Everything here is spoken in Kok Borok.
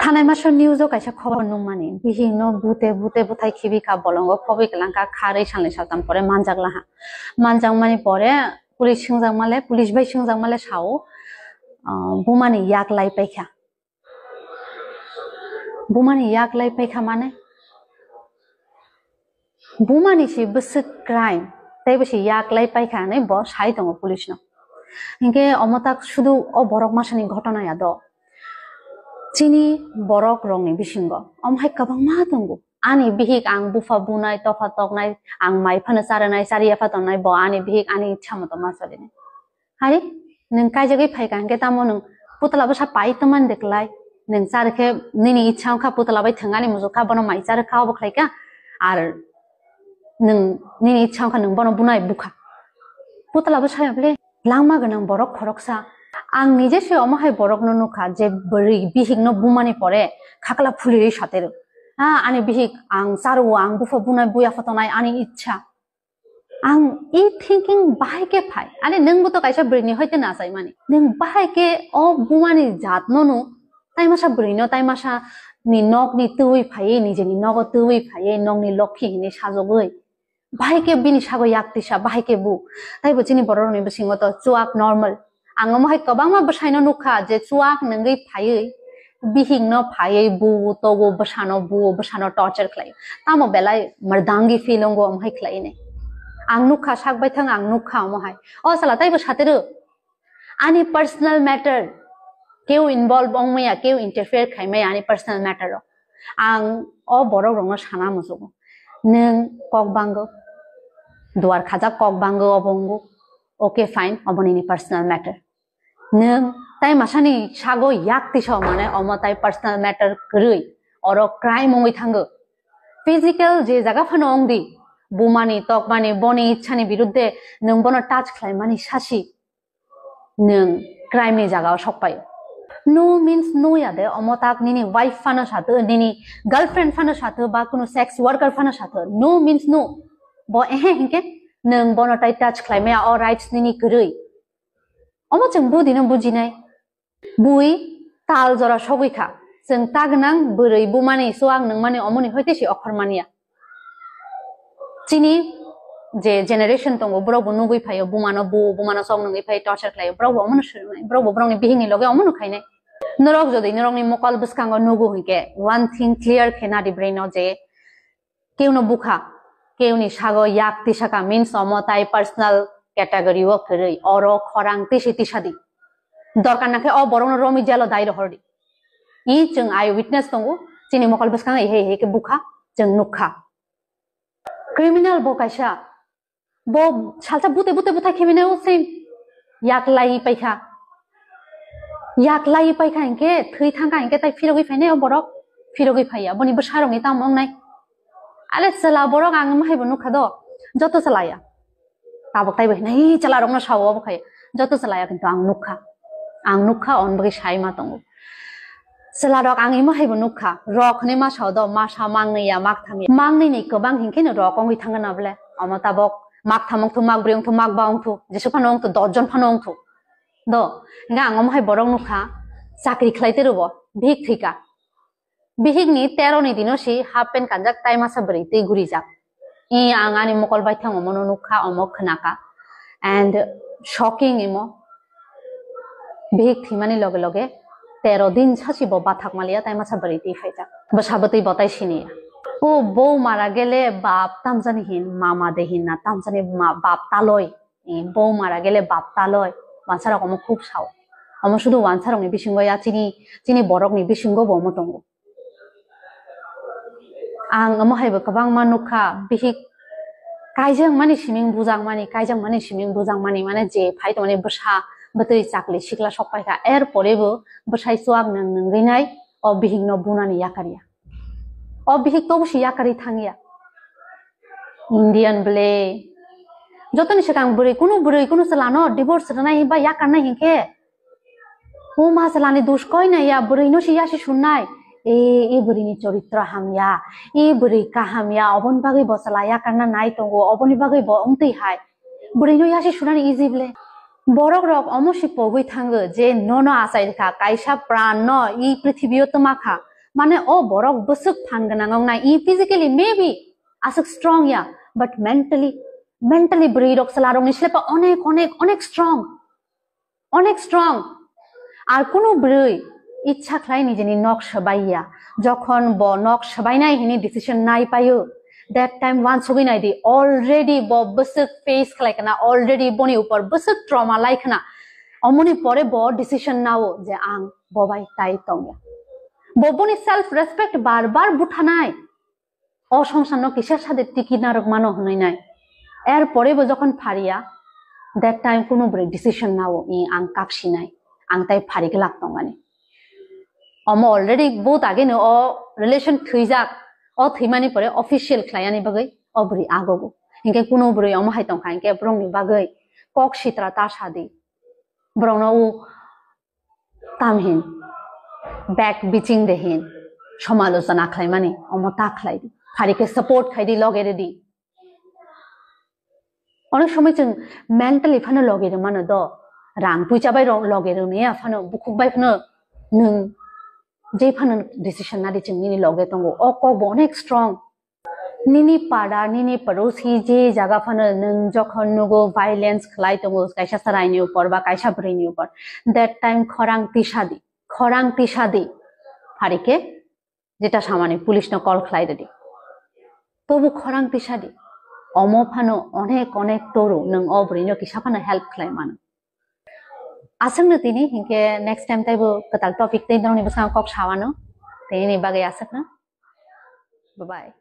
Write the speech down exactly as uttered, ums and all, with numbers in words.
Thanai maso news o kaisa khobor nukmani, bihikno bute bute bwthai khibi kha, bolongo khobwi kwlangkha, kharwi salni saltam pore manjak laha. Manjakmani pore police swngjak male, police bai swngjak male sao, ah, bumani yak lai paikha. Bumani yak lai paikha mane? Bumani si bwswk crime, tei bo si yak lai paikha hinwi bo sai tongo police no. Hinkhe omo tak sudu o borok masani ghotona ya do. Chini borok rokni bisingo omo hai kwbangma tongo. Ani bihik ang bupha bunai, topha toknai, ang mai phano charanai, chariya pha tongnai, bo ani bihik ani ichha moto ma solinai. Hari, nwng kaijagwi phaikha hinkhe tamo nwng putla bwsa pai tongmani de klai? Nwng char khe nini ichha wngkha, putla bai thwngani muchuk kha, bono mai char kha, obo khlai kha. Ar nwng nini ichha wngkha, nwng bono bunai bukha. Putla bwsa ya bole langma gwnang borok khoroksa. Ang nije se omo hai borokno nukha je bwrwi bihikno bumani pore khakla phulirwi satero. Ha, ani bihik ang charo, ang bupha bunai buya pha tongnai ani ichha. Ang e thinking bahai khe phai. Ani nwngbo to kaisa bwrwini hoite nachaimani. Nwng bahai khe o bumani jatno no, tai masa bwrwino, tai masa ni nokni twiwi phaiwi, nijeni nogo twiwi phaiwi, nokni lokhi hinwi sajogwi. Bahai khe bini sago yak tisa, bahai khe bu. Taibo chini bororokni bisingo to chuak normal. Ang omo hai kwbangma bwsaino nukha je chuak nungwi phaiwi bihikno phaiwi bu togo, bwsano bu, bwsano torture khlai. Tamo belai murdangi feel wngo omo hai khlai ne. Ang nukha sak baithang, ang nukha omo hai. O sala taibo satero. Ani personal matter. Keu involve ongmaya, keu interfere khaimaya ani personal matter o. Ang o borok rokno sana musugo. Nwng kok bango. Duar khajak kok bango obo wngo. Okay, fine, obo nini personal matter. Nwng tai masani sago yak tisa mane omo tai personal matter kwrwi. Oro crime wngwi thango. Physical je jaga phano wngdi, bumani, tokmani, boni ichhani birudde nwng bono touch khlaimani sasi nwng crime ni jaga o sok pai. No means no ya de, omo tak nini wife phano satho, nini girlfriend phano satho, ba kunu sex worker phano satho, no means no. Bo ehe hinkhe nwng bono tai touch khlaimaya, o rights nini kwrwi. Omo chwng budino bujinai. Bui tal jora sogwi kha. Chwng ta gwnang bwrwi bumani, chuak nungmani, omoni hoite se okhor manya. Chini je generation tongo, borok bo nugwi phaio, bumano bu, bumano chok nungwi phai, torture khlaio, borok bo omono swnamnai, borok bo borokni bihikni loge omono khainai. Norok jodi norokni mokol bwskango nugo hinkhe, one thing clear khe nadi brain o je, keuno bukha, keuni sago yak tisaka means omo tai personal category o kwrwi, oro khorang tisi tisadi. Dorkar nakhe o borokno romwi jelo dai rohordi. I chwng eye witness tongo, chini mokol bwskango ihe ihe khe bukha, chwng nukha. Criminal bo kaisa, bo salsa bute bute bwthai khibinai o same yak lai paikha. Yak lai paikha hinkhe, thwi thangkha hinkhe tai phirogwi phainai o borok, phirogwi phaiya, boni bwsarokni tamo wngnai. Ale chwla borok ang omo haibo nukha do, joto chwlaya. Tabuk taibo hinai chwlarokno sao obo khai, joto chwlaya kintu ang nukha. Ang nukha, on bagwi sai ma tongo. Chwlarok ang imo haibo nukha, rok hinwi masa o do, masa mangnwi ya, maktham ya. Mangnwi ni kwbang hinkhe no rok wngwi thangna bole. Omo tabok maktham wngthu, makbrwi wngthu, makba wngthu, jesuk phano wngthu, dos jon phano wngthu. Do, hinkhe ang omo hai borok nukha, chakri khlai tei rwbo, bihik thwika. Bihik ni tero ni dino si half pant kanjak, tai masa bwrwi twi gurijak. I ang ani mokol baithang omono nukha, omo khwnakha. And shocking imo. Bihik thwimani loge loge tero din sasi bo bathak maliya, tai masa bwrwi twi phaijak. Bwsa bwtwi bo tai siniya. O bou mara gele bap tamjani hin, mama de hin na tamjani ma-, bap taloi. I bou mara gele bap taloi. Wansarok omo khub sao. Omo sudu wansarokni bisingo ya chini, chini borokni bisingo bo omo tongo. Ang omo hai bo kwbangma nukha, bihik kaijak mani siming bujak mani, kaijak mani siming bujak mani, mane je phai tongmani bwsa bwtwi chakli sikla sok paikha, er pore bo bwsai chuak nang nangwi nai o bihik no bunani yakarya. O bihik to busi yakarwi thangya. Indian ble. Jotoni swkang bwrwi, kunu bwrwi, kunu chwla no divorce rwnai hinba yakarnai hinkhe. O ma chwlani dos koi nai ya, bwrwi no se yasi sunnai. E, e bwrwi ni choritro hamya, e bwrwi kaham ya, oboni bagwi bo chwla yakarna nai tongo, oboni bagwi bo wngtwi hai. Bwrwi no yasi sunani easy ble. Borok rok omo si pogwi thango je nono achai kha, kaisa pran no i prithibi o twma kha. Mane o borok bwswk phan gwnang wngnai, i physically maybe aswk strong ya, but mentally, mentally bwrwi rok chwla rok ni slepa onek, onek, onek strong. Onek strong. Ar kunu bwrwi ichha khlai nijini nok swbai ya. Jokhon bo nok swbainai hini decision nai paio, that time wansugwi nai di, already bo bwswk face khlai kana, already boni upor bwswk trauma lai khna. Omoni pore bo decision nao je ang bo bai tai tongya. Bo boni self respect bar bar buthanai. O songsarno kisa sade tiki narwk mano hwnwi nai. Er pore bo jokhon phariya, that time kunu bwrwi decision nao, i ang kak sinai, ang tai phari glak tongmani. Omo already both ageno o relation thwijak, o thwimani pore official khlaiyani bagwi o bwrwi agogo. Hinkhe kunu bwrwi omo hai tongkha, hinkhe borokni bagwi kok sitra ta sadi. Borokno o tamhin back biching de hin somalochona khlaimani, omo ta khlai di. Phari khe support khai di, loge rw di. Onek somoi chwng mentally phano loge rw mano do, rang puisa bai ro-, loge rw maya phano, bukhuk bai phano nwng je phano decision nadi chwng nini loge tongo. O kok bo onek strong. Nini pada, nini porosi je jaga phano nwng jokhon nugo violence khlai tongo kaisa chwraini upor ba kaisa bwrwini upor, that time khorang tisa di, khorang tisa di. Phari khe jeta samani police no call khlai rwdi. Tobu khorang tisa di. Omo phano onek onek toru nwng o bwrwino kisa phano help khlai mano. Aswkno tini hinkhe next time taibo kwtal topic tei norokni bwskango kok sawano. Tini bagwi aswkno. Bye bye.